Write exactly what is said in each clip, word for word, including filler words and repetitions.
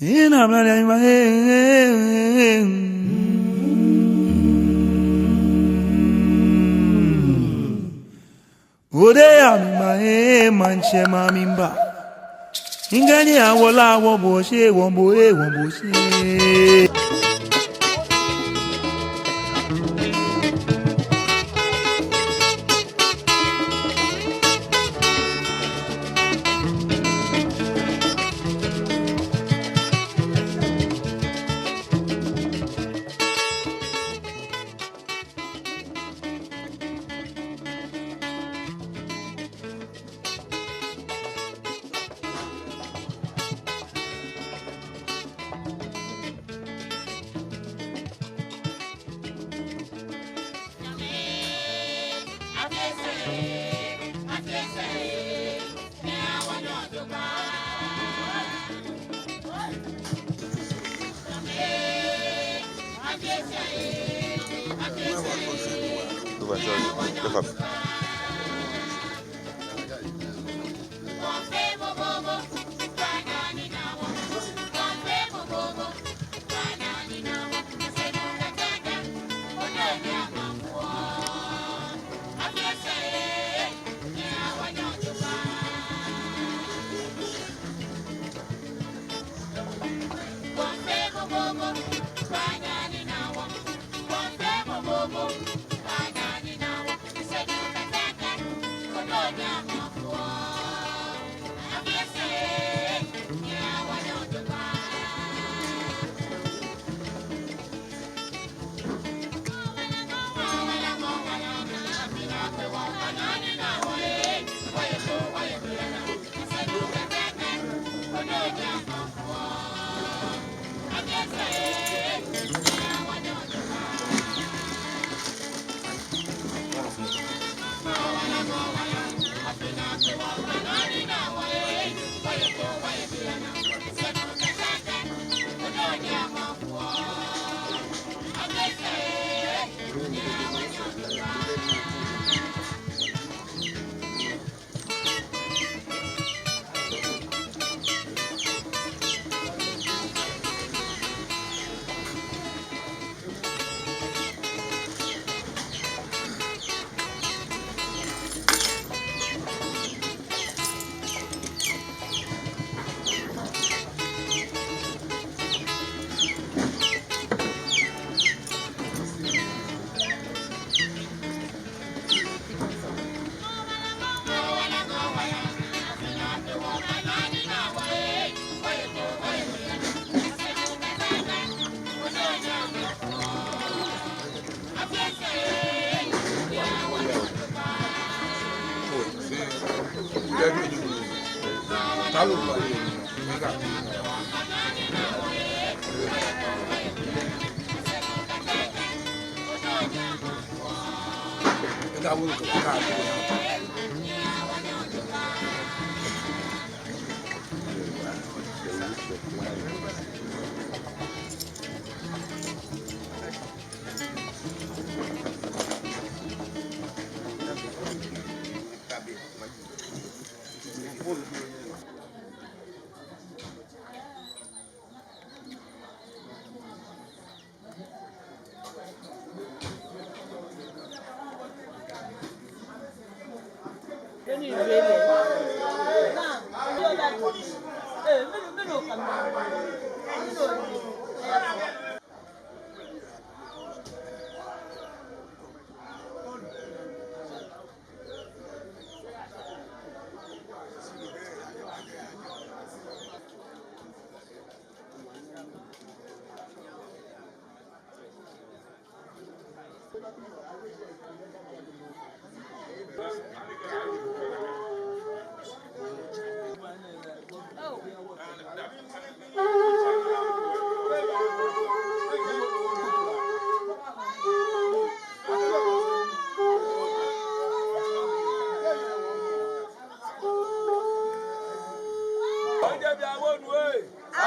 Ina mla ya ima, eh, eh, eh, eh. Ode ya mi ma, eh, maŋtsɛ ma mi mba. Ŋkɛɛ ni awo lɛ awo bo shi, wo bo, eh, wo bo shi.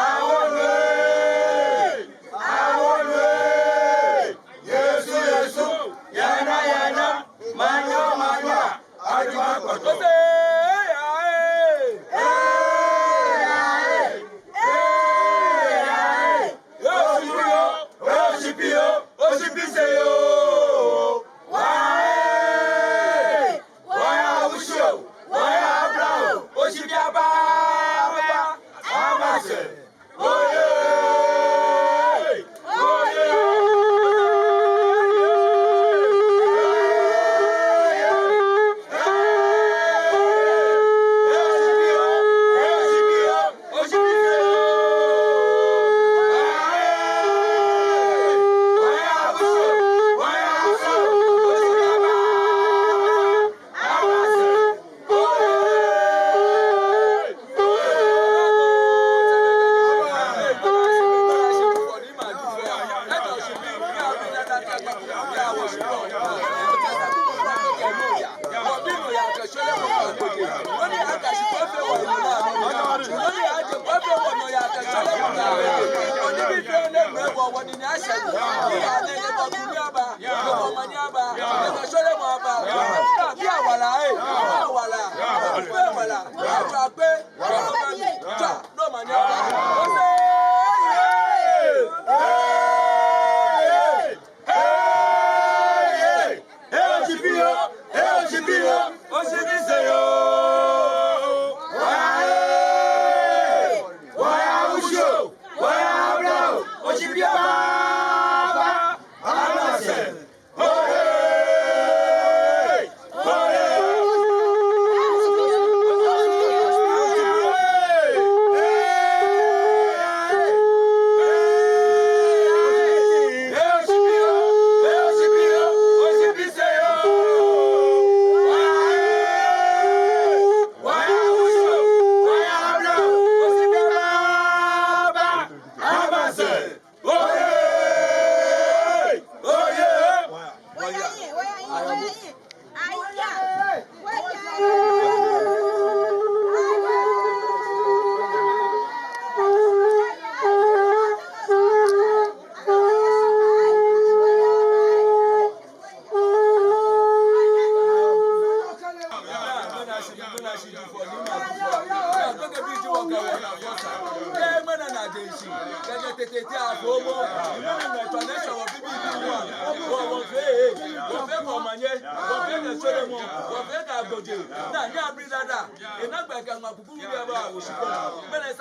Awonu ee! Awonu ee! Yesu, Yesu, yana, yana.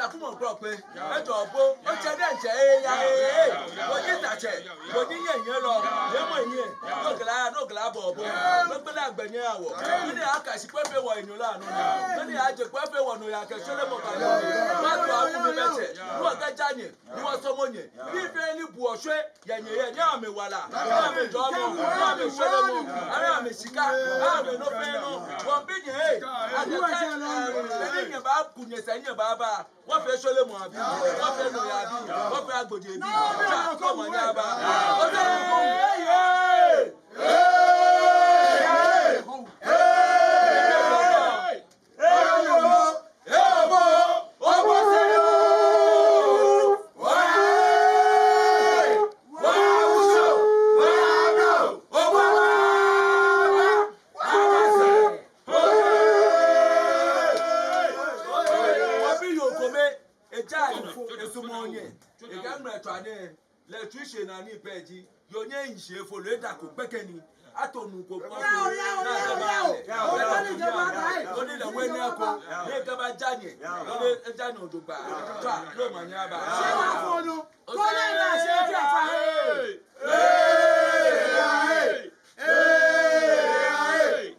Ejɔ bo, otsɛ diɛŋtsɛ eya ee. Wɔji tatsɛ, wɔji nyɛnyɛlɔ, yɛ mɔ nyɛ. Nɔ kɛlɛ, nɔ kɛlɛ abɔ bo. Nɔ kɛlɛ agbɛnɛ awɔ. Mɛni akɛ shi kpɛ fɛɛ wɔ enyɔ lɛ anɔ nɛ. Mɛni ajɛ kpɛ fɛɛ wɔ nɔ ya kɛ shwɛlɛmɔ ba nɔ. Wɔto akumi bɛ tsɛ. Wɔkɛ ja nyɛ, wɔsɔmɔ nyɛ. Bi fɛɛ ni bu oshwɛ, yɛ nyɛ yɛ nyɛ amɛwala. Amɛjɔɔmɔ, amɛshwɛlɛmɔ, amɛshika, amɛnɔ fɛɛ nɔ. Wɔbi nyɛ ee. Ajɛ kɛ, ee, mɛni nyɛbaaku nyɛsɛɛ nyɛbaaba. Wɔfee shwɛlɛmɔ abi, wɔfee nɔyaa abi, wɔfee agbojee abi. Tsa, kɔmɔ nyaba. Ose, ee, ee, ee, ee, ee, Wɔbi yoo kome, eja yi, esumɔɔ nyɛ, ekɛ ŋmɛlɛtswaa nɛɛ, lɛ tsui shɛ naa ni pɛ ji, yoo nɛɛ yi shi efolo, edako gbɛkɛ ni, ato nu ko kpɔ ko, naa kɛba lɛ, koni lɛ we nɛɛ ko, ni ekɛba ja nyɛ, koni eja nyɛ ojogbaŋŋ, tswa, lɛ omanye aba. Ose, ee, ee, ee, ee,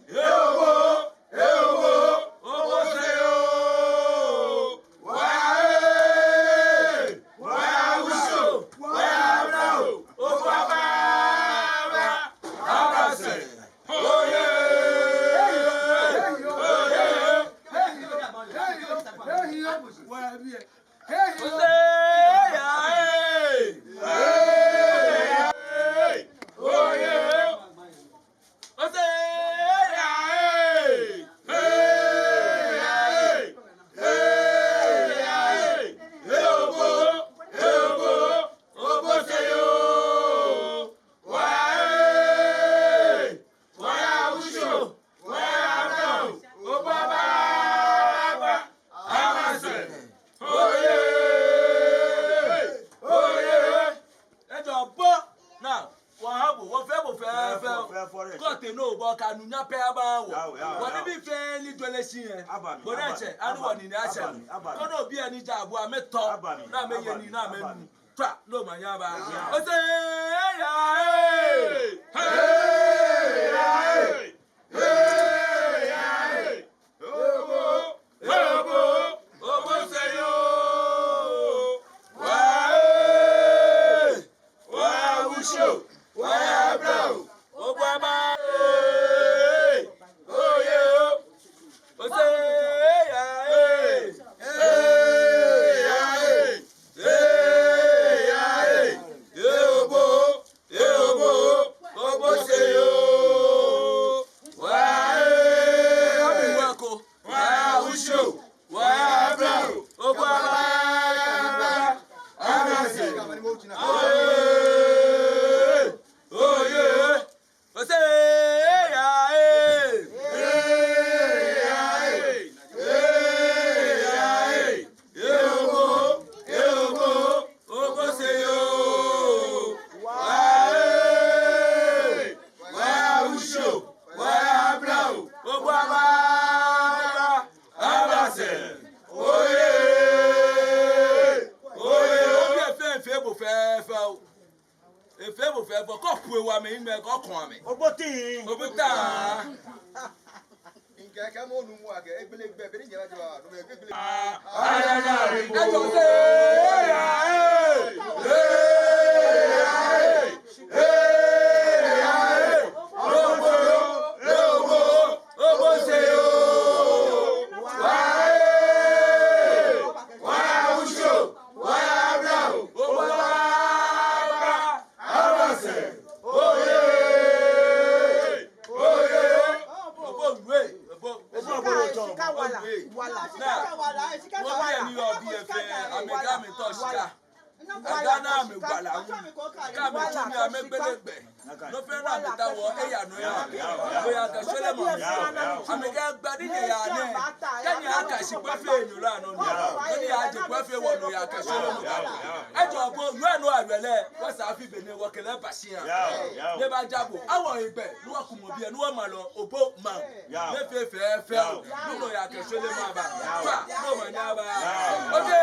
ee, obo, ee, obo, obo se o. Wa, ee, wa, uso, wa, bra o. Obo aba, aba, aba se. Oye. Oye. Ose, ee, ee. No, bɔ ka nu nya pɛ aba wɔ. Yao, yao, yao. Wɔnibii fɛɛ ni jɔlɛ shi yɛ. Aba mli, aba mli, aba mli. Bɔ ni atsɛ, ani wɔnine atsɛ. Aba mli, aba mli. Koni obii ni ja bu amɛtɔ. Aba mli, aba mli. Ni amɛye nii, ni amɛnu. Tswa, ni omanye aba. Yao. Ose, ya, eh. Hey, ya, eh. Hey, ya, eh. Obo, obo, obo se yo. Wa, eh. Wa, usho. Wa, ya, bro. Obo, aba. Eh. Oh, yeah, oh. Ose, eh, ya, eh. Eh, ya, eh. Eh, ya, eh. Eh, obo. Eh, obo, obo se yo. Wa, eh, wa ko. Wa, usho. Wa, bro. Obo, aba. Aba se. Oh, yeah. Oh, yeah. Ose, eh, ya, eh. Eh, ya, eh. Eh, ya, eh. Eh, obo, eh, obo, obo se yo. Wa, eh, wa, usho, wa, bro, obo, aba, aba se. Oye, oye, oye, fɛɛ, fɛɛ, bo, fɛɛ, fɛɛ, o. Efee bo fɛɛ fɔ, kɔ pue wa mɛ, imɛ kɔ kɔn amɛ. Obo ti. Obo ta. Nkɛ kɛ mɔ nu mu akɛ egbele gbɛ, bɛ ni jɛ ba jɛ ba, no mɛ egbele. Ah, ah, ya, ya, ya. Ejɔ se, ya, eh, eh, ya, eh, eh, ya, eh. Obo, obo, obo se yo. Wa, eh, wa, usho. Wa, bro. Oba, aba se. Oye. Oye. Obo, obo, obo. Shika, shika wala. Wala. Shika wala, shika wala. Wɔbii ni yɔɔ biɛ fɛɛ, amɛkɛ amɛtɔ shika. Aga ni amɛgba la. Kɛ amɛtsu nii amɛgbele gbɛ. Nɔ fɛɛ nɔ ni amɛtaoɔ, eya nɔ ya. Oya kɛ shwelemɔ. Amɛkɛ gbɛ ni nyɛya nɛɛ. Kɛ nyɛyaka shi gbɛ fɛɛ nyɔ la nɔ ni. Kɛ nyɛyaje gbɛ fɛɛ wɔ nɔ ya kɛ shwelemɔ. Ejɔ bo, yɛ nɔ awɛ lɛ. Wɔsɛɛ afi be nɛɛ wɔkɛ lɛ ba shia. Ni eba ja bo. Awɔ egbɛ. Ni wɔkumɔ biɛ. Ni wɔmalɔ. Obo ma. Ni fɛɛ fɛɛ fɛɛ o. Ni nɔ ya kɛ shwelemɔ aba. Fa. Ni omanye aba. Oye.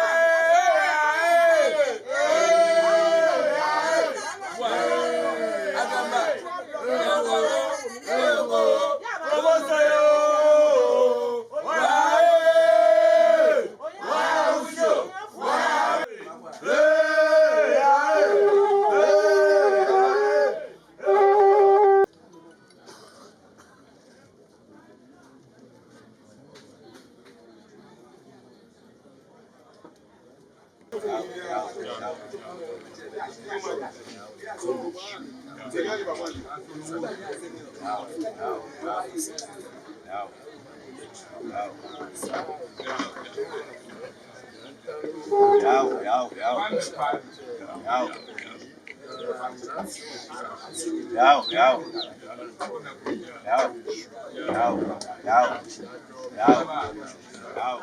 Yao, yao, yao. Yao. Yao, yao. Yao. Yao, yao. Yao. Yao.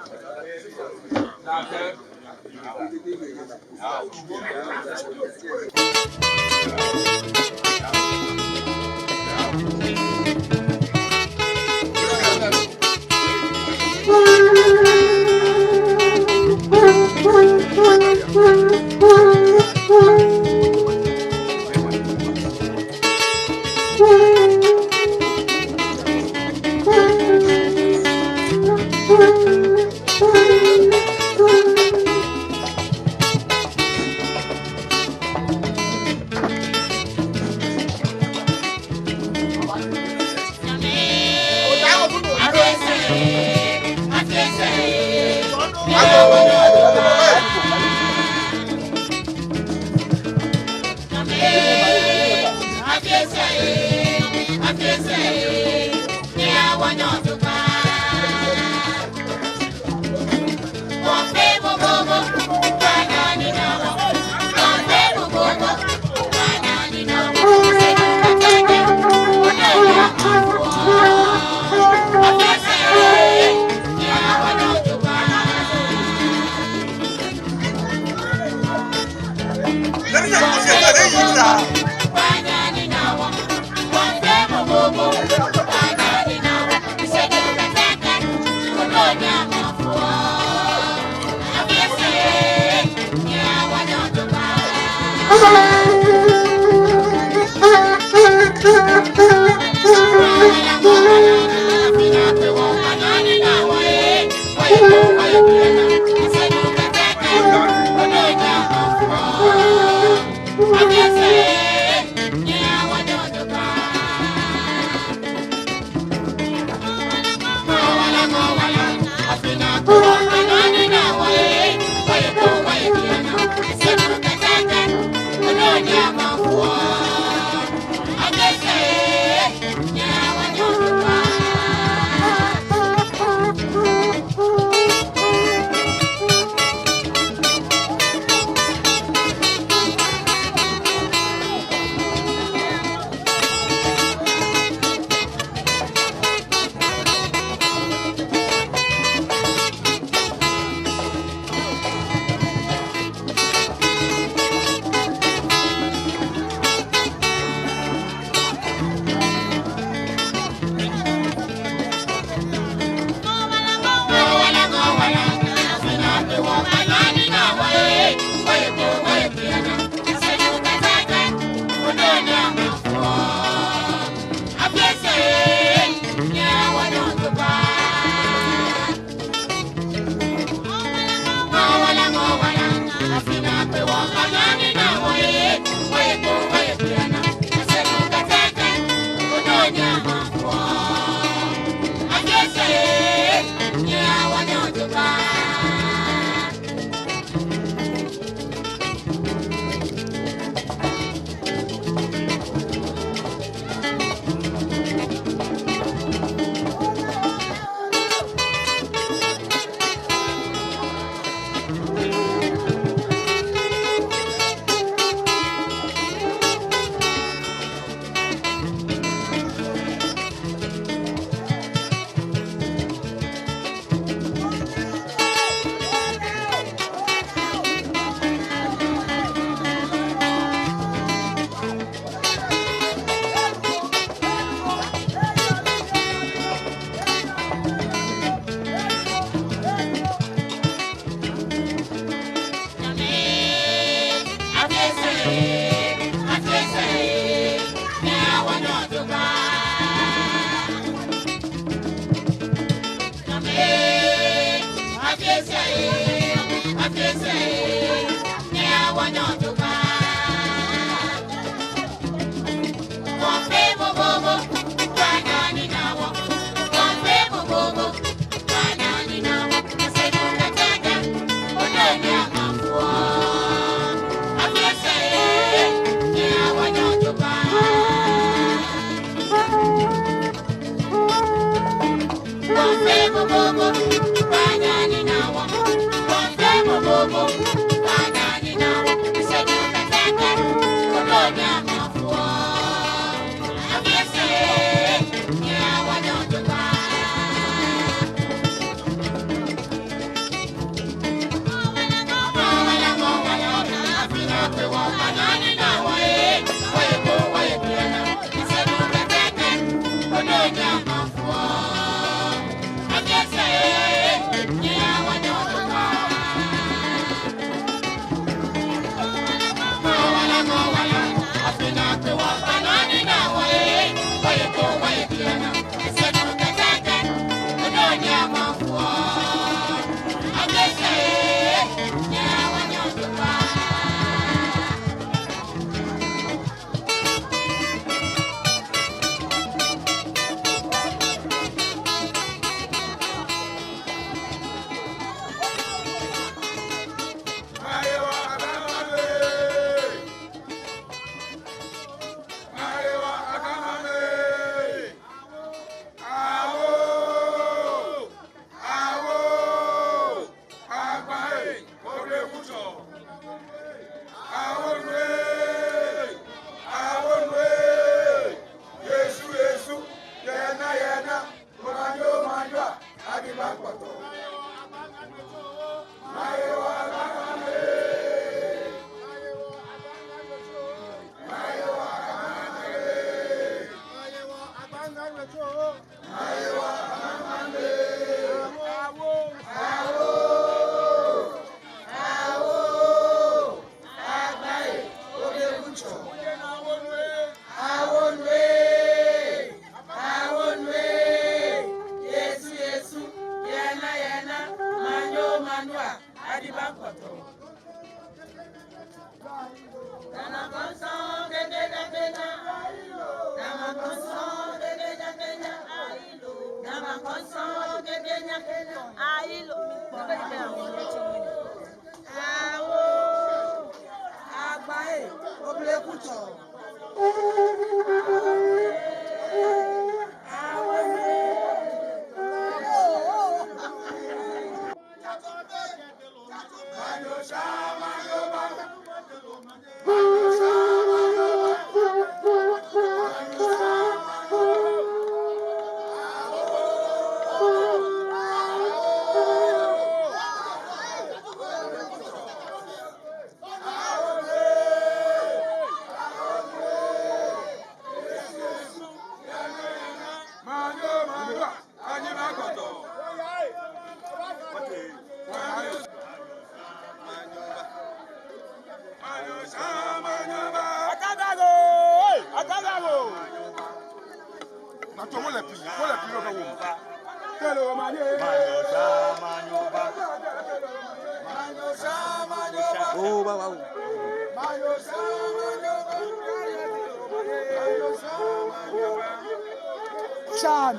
Chan.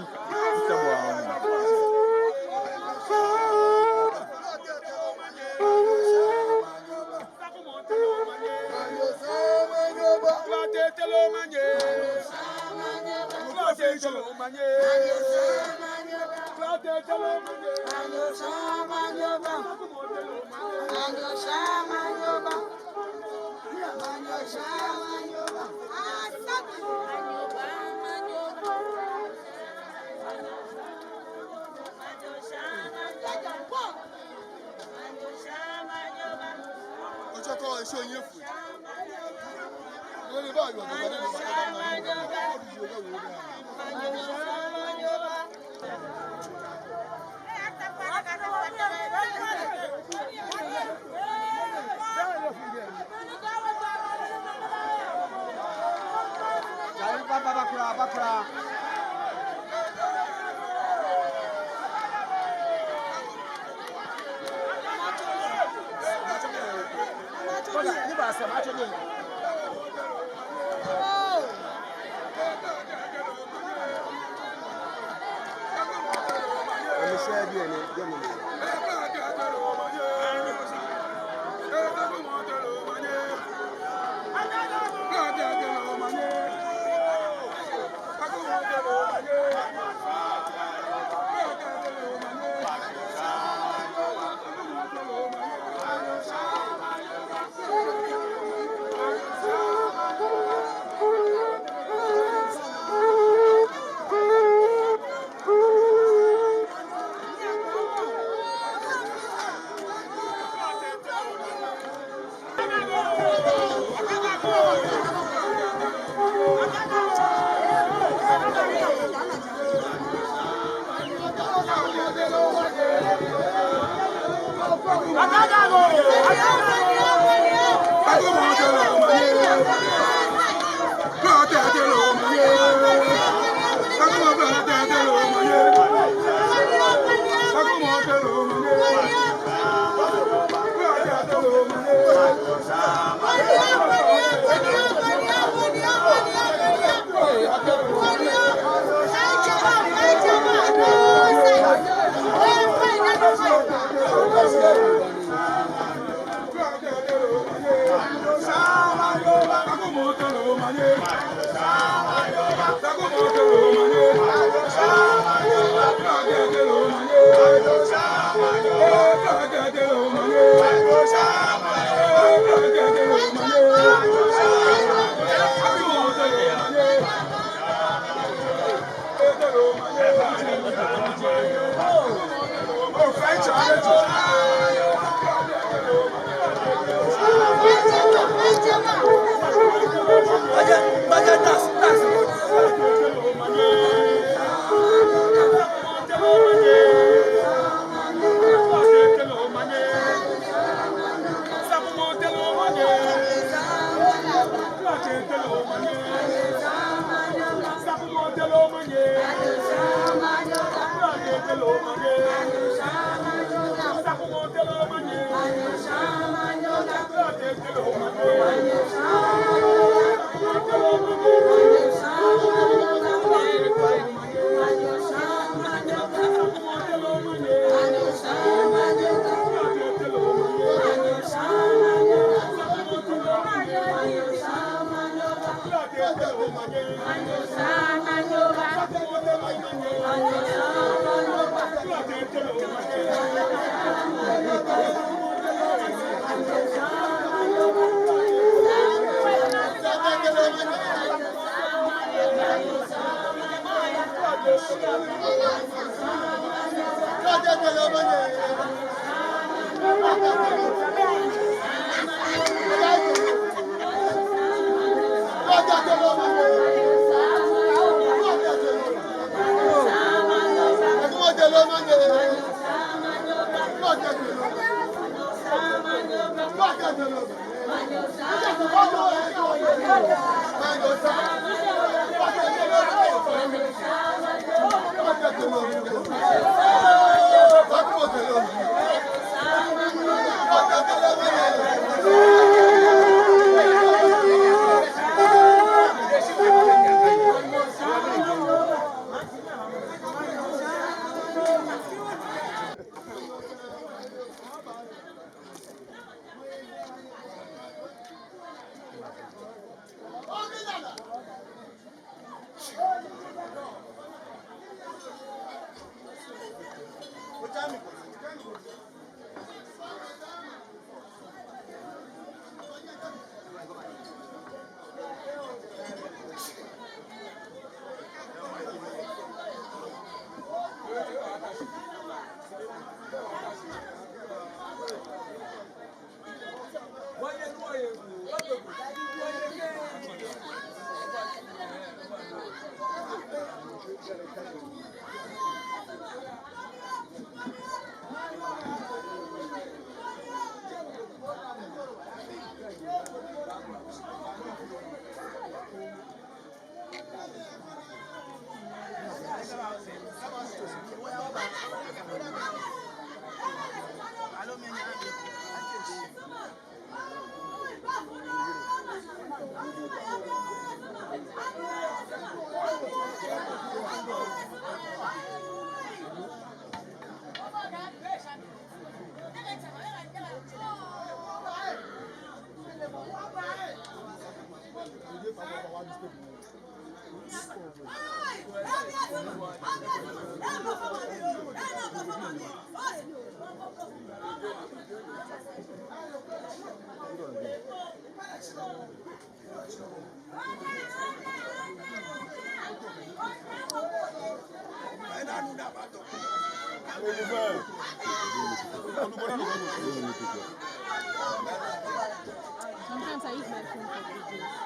Sometimes I use my phone for videos.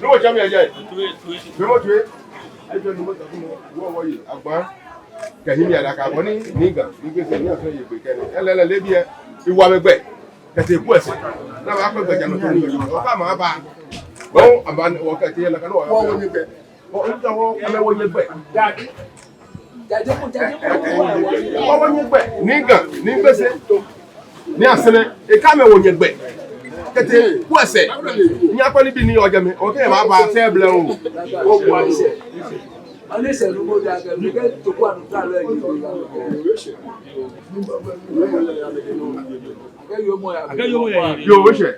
Numo tsɛ mi yɛ jɛi. Numo tsɛ. Ejɛ numo tsɛ mi. Wɔ wɔ yi agba. Kɛ himi ada ka bɔ ni Nii Ga, Nii Gbese, Nii Asere yɛ gbɛ kɛ nɛɛ. Ɛlɛ lɛ leebi ɛ. Ewo amɛ gbɛ. Kɛtee Kpokpoi sɛɛ. Ni abaakpɛ gbɛjianɔtoo ni yɔɔ. Ɔkɛ amɛ aba. Bɔ aba wɔ kɛtee yɛ lɛ ka ni wɔ. Wɔ wɔ ni gbɛ. Ɔ, ŋkɛ wɔ, amɛwo nyɛ gbɛ. Wɔ wɔ nyɛ gbɛ. Nii Ga, Nii Gbese, Nii Asere, ekɛ amɛwo nyɛ gbɛ. Kɛtee Kpokpoi sɛɛ. Nyɛ akpɔ nibii ni yɔɔ jɛmɛ. Ɔkɛ maba sɛɛ blɛ oo. Yoo, oshɛ.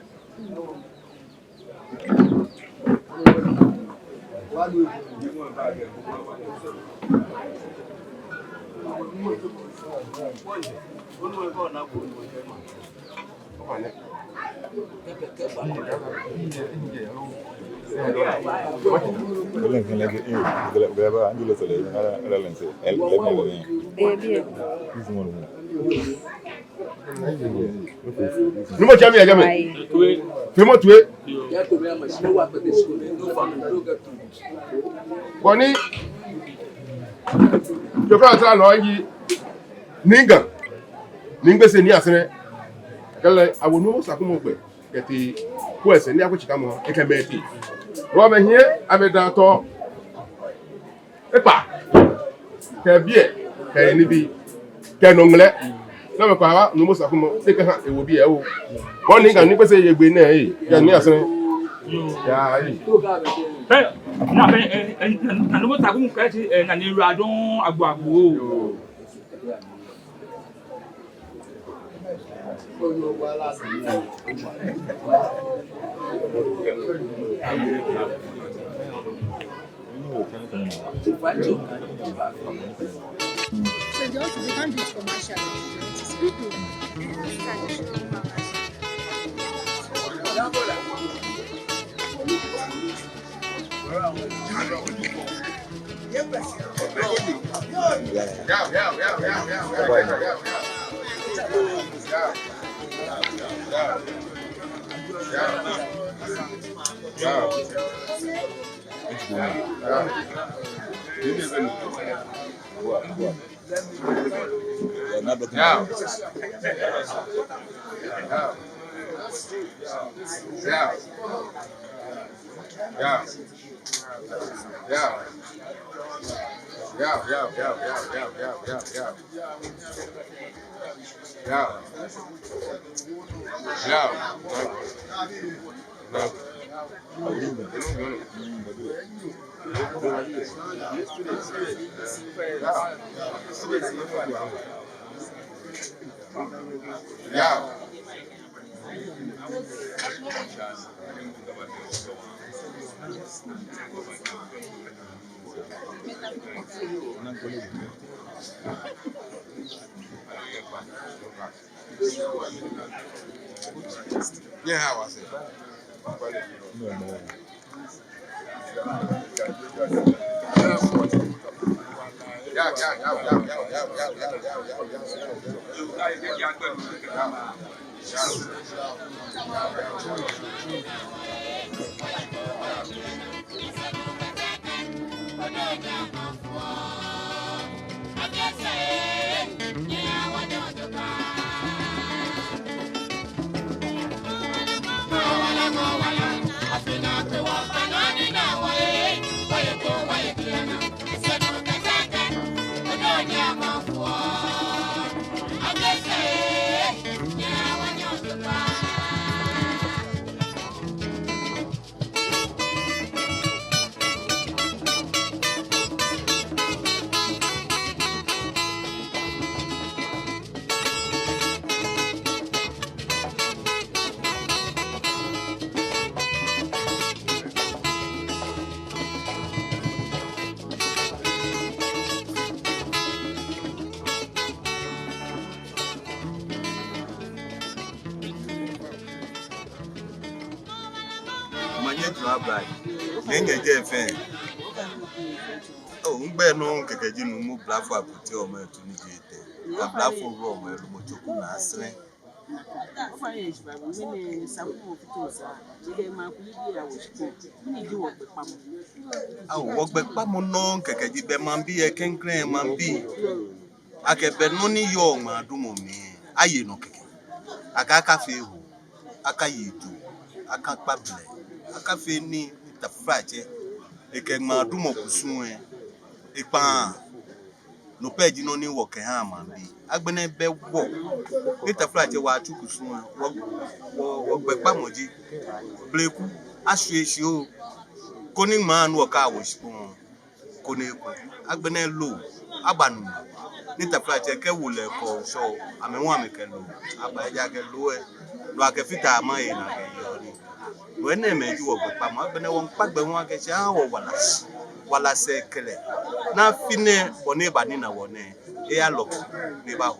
Numo tsɛ mi yɛ jɛmɛ. Ayi. Fimɔ tue. Bɔ ni jɔkra tra nɔ yi Nii Ga, Nii Gbese, Nii Asere. Kɛlɛ awo numo sakumɔ gbɛ kɛtee Kpokpoi sɛɛ ni akɔ tsi kamɔ ekɛ mɛi tee. Wɔ mɛi hiɛ amɛdaa tɔ. Ekpaa. Kɛ biɛ, kɛ nibii, kɛ nɔŋmɛlɛ. Namɔ kpaa wa numo sakumɔ, ekɛha ewo biɛ oo. Bɔ ni Nii Ga, Nii Gbese yɛ gbɛ nɛɛ, kɛ Nii Asere. Yaa, ee. Ɛ, na bɛ, ɛ, ɛ, na, na numo sakumɔ kɛtee, ɛ, na ni ra dɔŋŋ agbo agbo oo. Yoo. So they also, they can't do it commercially. Omanye tswa bai. Nɛkɛ jɛ fɛɛ. Oo, migbɛi nɔŋŋ kɛkɛ ji Nuumo Blafo Akotia Omaetu ni ji etɛ. Kɛ Blafo wɔ mɔ Lomotsoku Naa Srɛ. Ao, wɔgbɛkpamɔ nɔŋŋ kɛkɛ ji bɛ maŋbii yɛ klɛŋklɛŋ maŋbii. Akɛ bɛ nɔ ni yɔɔ ŋmaadumɔ mli, aye nɔ kɛkɛ. Akɛ akafee hoo, akaye ejoo, akakpa blɛ, akafee nii ni taflatsɛ. Ekɛ ŋmaadumɔ kusum lɛ, ekpaa. No pɛ ji nɔ ni wɔkɛhaa maŋbii. Agbɛnɛ bɛ wɔ, ni taflatsɛ wɔtsu kusum lɛ, wɔ, wɔ, wɔgbɛkpamɔ ji bleku ashwie shi oo, koni ŋmaa ni wɔkɛwo shikpɔŋ koni eku. Agbɛnɛ loo aba nɔ. Ni taflatsɛ kɛ wolɛi kɔ shɔ, amɛ hu amɛkɛ loo aba, ejaakɛ loo lɛ, loo akɛfata maŋ he naa kɛyeɔ nii. Wɔ enɛɛmɛi ji wɔgbɛkpamɔ. Agbɛnɛ wɔmiikpa gbɛ hu akɛ Tsɛ aha wɔ wala, wala sɛɛkɛlɛ. Ni afi nɛɛ bɔ ni eba nina wɔ nɛɛ, eyalɔ ni ebaho.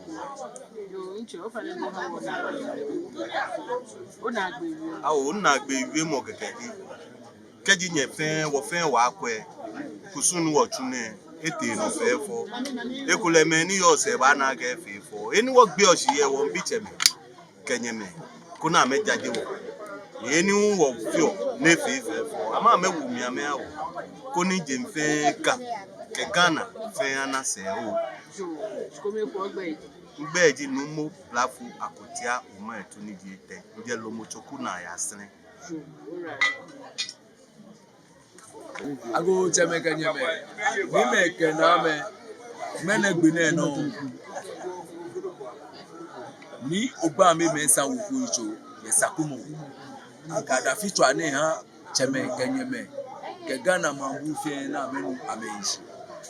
Ao, minaagbee wiemɔ kɛkɛ ji, kɛji nyɛ fɛɛ, wɔ fɛɛ wɔkwɛ, kusum ni wɔtsu nɛɛ, etee nɔ fɛfɛo. Ekolɛ mɛi ni yɔɔ sɛɛ baana akɛ efee fɛo. He ni wɔgbeɔ shi yɛ, wɔmiibi tsɛmɛi kɛ nyɛmɛi koni amɛjaje wɔ. He ni hu wɔfeɔ ni efee fɛfɛo, amɛ amɛwo mli amɛha wɔ, koni jeŋ fɛɛ Ga kɛ Ghana fɛɛ ana sɛɛ oo. Migbɛi ji Nuumo Blafo Akotia Omaetu ni ji etɛ, mijɛ Lomotsoku Naa Srɛ. Agoo tsɛmɛi kɛ nyɛmɛi, niimɛi kɛ naamɛi, ŋmɛnɛ gbi nɛɛ nɔ, ni ogbaa mi mɛi sa wo ko itso yɛ Sakumɔ. Akɛ adafitswaa nɛɛ ha tsɛmɛi kɛ nyɛmɛi kɛ Ghana maŋ muu fɛɛ ni amɛnu amɛyi shi.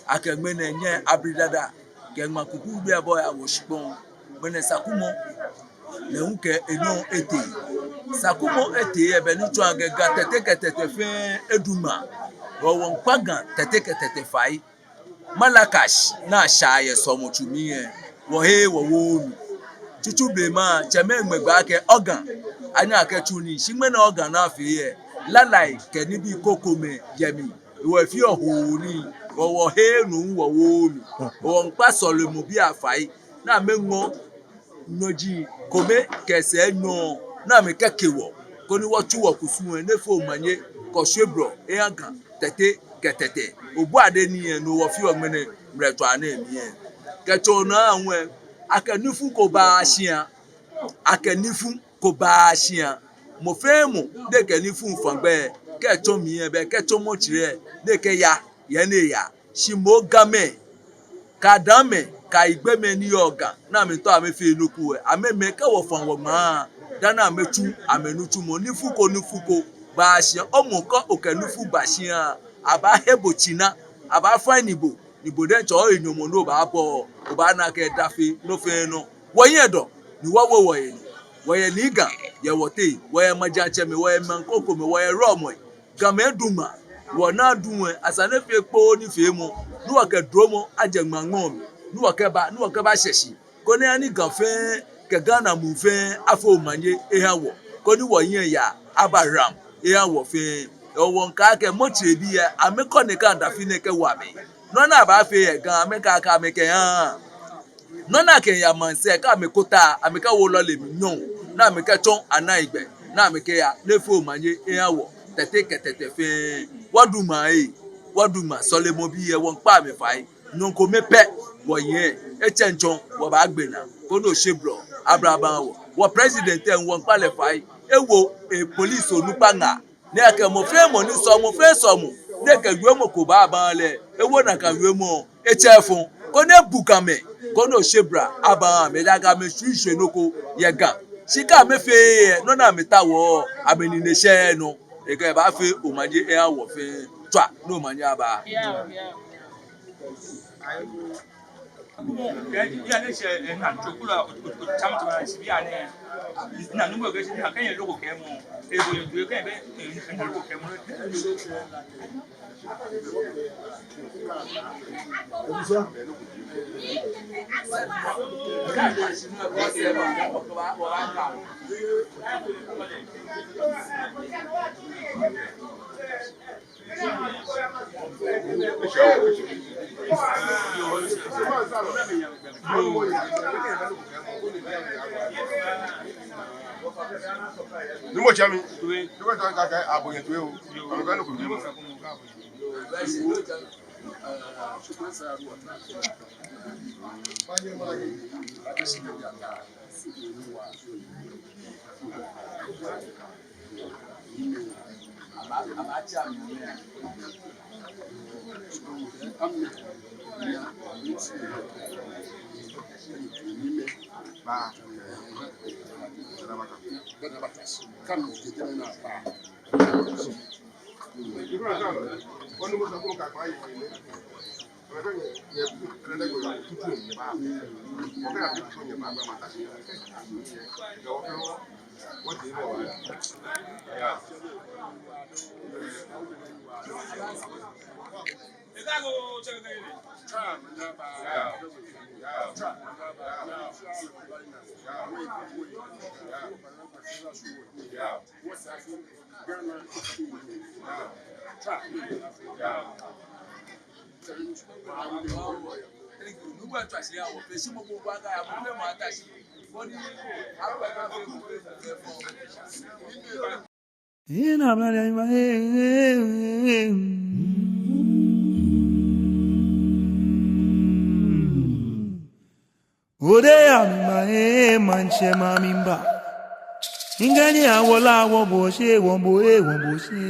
Akɛ ŋmɛnɛ nyɛ abli dada kɛ ŋma kuku gbi abɔ ya wɔ shikpɔŋ. Ŋmɛnɛ Sakumɔ lɛ hu kɛ enyɔ etee. Sakumɔ etee yɛ be ni tsɔɔ akɛ Ga Tɛte kɛ Tɛtɛ fɛɛ edu ŋmaa. Wɔ wɔŋkpa Ga Tɛte kɛ Tɛtɛ fai. Malakash ni asha yɛ sɔlemɔtsu mli lɛ, wɔhe wɔwo mli. Tsutsu blema tsɛmɛi ŋmɛ gbɛ akɛ Oga, anyɛ akɛtsu nii, shi ŋmɛnɛ Oga ni afee lɛ, lalai kɛ nibii krokomɛi yɛ mli. Wɔfeɔ hoo nii, wɔ wɔhe nɔ hu wɔwo mli. Wɔŋkpa sɔlemɔbii afai ni amɛŋɔ nyɔji kome kɛ sɛɛ enyɔ ni amɛkɛke wɔ, koni wɔtsu wɔkusum lɛ ni efee omanye kɛ oshieblɔ eha Ga Tɛte kɛ Tɛtɛ. Obuade nii lɛ nɔ wɔfeɔ ŋmɛnɛ mlɛtswaa nɛɛ mli lɛ. Kɛtsɔ naa hu lɛ, akɛ nifu ko baaa shia, akɛ nifu ko baaa shia. Mɔ fɛɛ mɔ ni kɛ nifu fa gbɛ, kɛ etsɔ mli lɛ, bɛ kɛ etsɔ mɔ tsirɛ, ni ekɛya, yɛ ni eya. Shi mɔ Gamɛi, kɛ Adamɛi, kɛ Ayigbemɛi ni yɔɔ Ga, ni amɛtao amɛfee nɔ ko lɛ, amɛmɛ kɛ wɔfa wɔŋmaa, dani amɛtsu amɛnitsumɔ. Nifu ko, nifu ko baaa shia. Omɔ kɛ okɛ nifu ba shia, abaahe bo tsina, abaafine bo, ni bo diɛŋtsɛ ohe nyɔmɔ ni obaabɔ, obaana akɛ eda fe nɔ fɛɛ nɔ. Wɔyɛ dɔ, ni wɔwo wɔhe nii. Wɔyɛ Nii Ga yɛ wɔteŋ, wɔyɛ maŋtsɛmɛi, wɔyɛ maŋ krokomɛi, wɔyɛ wulɔmɛi. Gamɛi edu ŋmaa, wɔnaa duŋ lɛ, esa ni efee kpoo nifeemɔ, ni wɔkɛ duromɔ ajɛ ŋmaa ŋmɔ mli, ni wɔkɛba, ni wɔkɛbashɛ shi, koni ani Ga fɛɛ kɛ Ghana muu fɛɛ afee omanye eha wɔ, koni wɔhiɛ aya aba haram eha wɔ fɛɛ. Wɔ wɔŋkɛɛ akɛ mɔtsi bii lɛ, amɛkɔ nɛkɛ adafi nɛɛ kɛwo amɛ. Nɔ ni abaafee yɛ Ga, amɛkɛɛ akɛ amɛkɛha. Nɔ ni akɛya maŋsɛɛ, kɛ amɛkota, amɛkɛwo lɔle mli nyɔɔŋ, ni amɛkɛtsɔ anaigbɛ, ni amɛkɛya, ni efee omanye eha wɔ, Tɛte kɛ Tɛtɛ fɛɛ. Wɔdu ŋmaa ee, wɔdu ŋmaa, sɔlemɔbii lɛ, wɔŋkpa amɛ fai. Nyɔɔŋ kome pɛ wɔyɛ, etsɛŋ tsɔ wɔbaagbe naa, koni oshieblɔ aba aha wɔ. Wɔ president lɛ, wɔŋkpa lɛ fai, ewo e police onukpa ŋaa. Ni akɛ mɔ fɛɛ mɔ ni sɔlemɔ, mɔ fɛɛ sɔlemɔ ni kɛ wiemɔ ko baaba lɛ, ewo nakai wiemɔ, etsɛ efɔŋ, koni ebu Gamɛi, koni oshieblɔ aba aha amɛ, ejaakɛ amɛshwie shwie nɔ ko yɛ Ga. Shi kɛ amɛfee lɛ, nɔ ni amɛtaoɔ, amɛnine shɛɛɛ nɔ. Ekɛ baafee omanye eha wɔ fɛɛ. Tswa, ni omanye aba. Ni mɔ tsɛ mi, to bɛ tɔ ka kɛ abonye to ye o. Anu ka nɔ ko bi mɔ. Ode ya mi ma e manche ma mi mba. Ingani awola wo boshe, wo bo e, wo boshe.